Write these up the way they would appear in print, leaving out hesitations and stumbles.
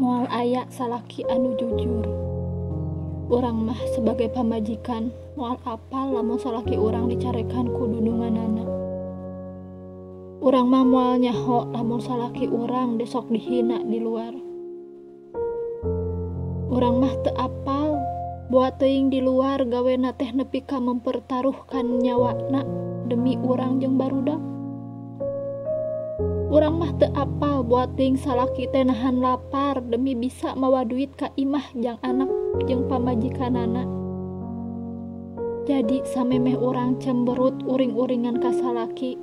Moal aya salaki anu jujur. Urang mah sebagai pamajikan moal apal lamun salaki urang dicarekan ku dundunganana. Urang mah moal nyaho lamun salaki urang desok dihina di luar. Urang mah teu apal boa teuing di luar gawena teh nepi ka mempertaruhkan nyawana demi urang jeung barudak. Urang mah teu apal boa teuing salaki teh nahan lapar demi bisa mawa duit ka imah jang anak jeung pamajikanana. Jadi samemeh urang cemberut uring-uringan ka salaki,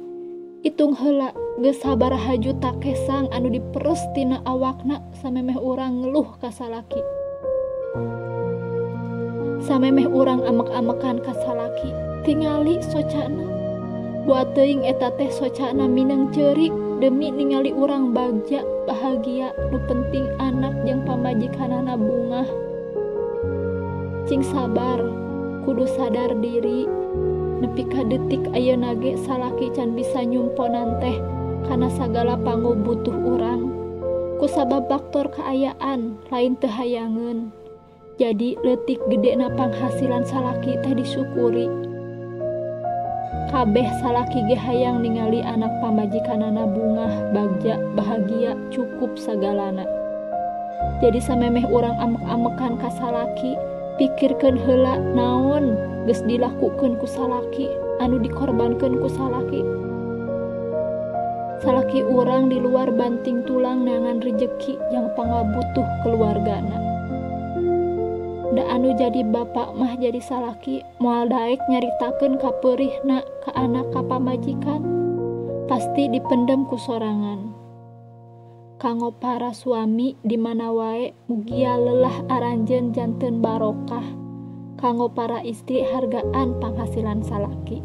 itung heula geus sabaraha juta kesang anu diperes tina awakna samemeh urang ngeluh ka salaki. Samemeh urang amek-amekan ka salaki, tingali socana. Boa teuing eta teh socana mineng ceurik demi ningali urang bagja bahagia, nu penting anak jeung pamajikanana bungah. Cing sabar, kudu sadar diri. Nepi ka detik ayeuna ge salaki can bisa nyumponan teh kana sagala pangubutuh urang. Kusabab faktor kaayaan lain teu hayangeun. Jadi leutik gedena panghasilan salaki teh disyukuri. Kabeh salaki ge hayang ningali anak pamajikanana bungah, bagja, bahagia, cukup sagalana. Jadi samemeh urang amek-amekan ka salaki, pikirkeun heula naon geus dilakukeun ku salaki, anu dikorbankeun ku salaki. Salaki urang di luar banting tulang neangan rejeki jang pangabutuh keluargana. Da anu jadi bapak mah jadi salaki moal daek nyaritakeun ka peurihna ka anak ka pamajikan, pasti dipendem ku sorangan. Kanggo para suami di mana wae mugia lelah aranjeun janten barokah. Kanggo para istri hargaan panghasilan salaki.